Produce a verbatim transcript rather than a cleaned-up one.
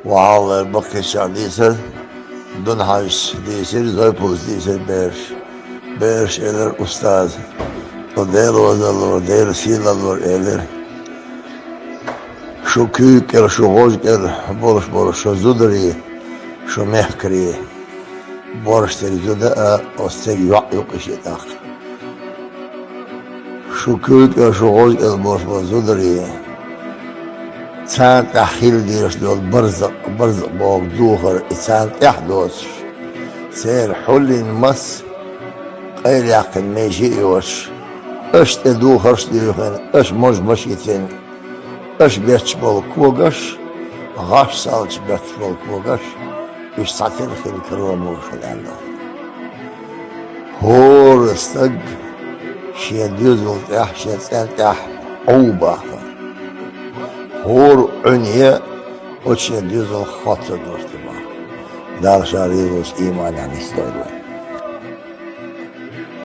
Валлахӏи, баккхийчар дийцар, Дунхьажас дийцар, Зойпулас дийцар бераш. Бераш элира устаза: «О, Дела везаллора, Дела сийлаллора», — элира. «Шу куьйга кӀел, шу гӀожа кӀел болуш болу шу зударий, шу мехкарий, борш дерг зуда а, оцу церан йоӀ ю-кх и шиъ тӀаккха. Шу куьйга кӀел, шу гӀожа кӀел болуш болу зударий, царна тӀехь хила дезаш долу барзакъ, барзакъ боху духар и царна тӀехь доцуш, церан хьуллин мас къайлаяьккхина меже а йоцуш, аша тӀе духарш а дуьйхина, аша можа-маша йитина, аша бетташ болу когаш, гӀаш салча бетташ болу когаш, уьш цхьатерра хила карор бу шуна», — аьлла. ХӀора стаг шен доьзал тӀехь, шен цӀен тӀехь Ӏу бахара. ХӀора Ӏуьне оцу шен доьзалх хоттур долуш ду боху. Дала Ша реза волчу ийманехь нисдойла вай.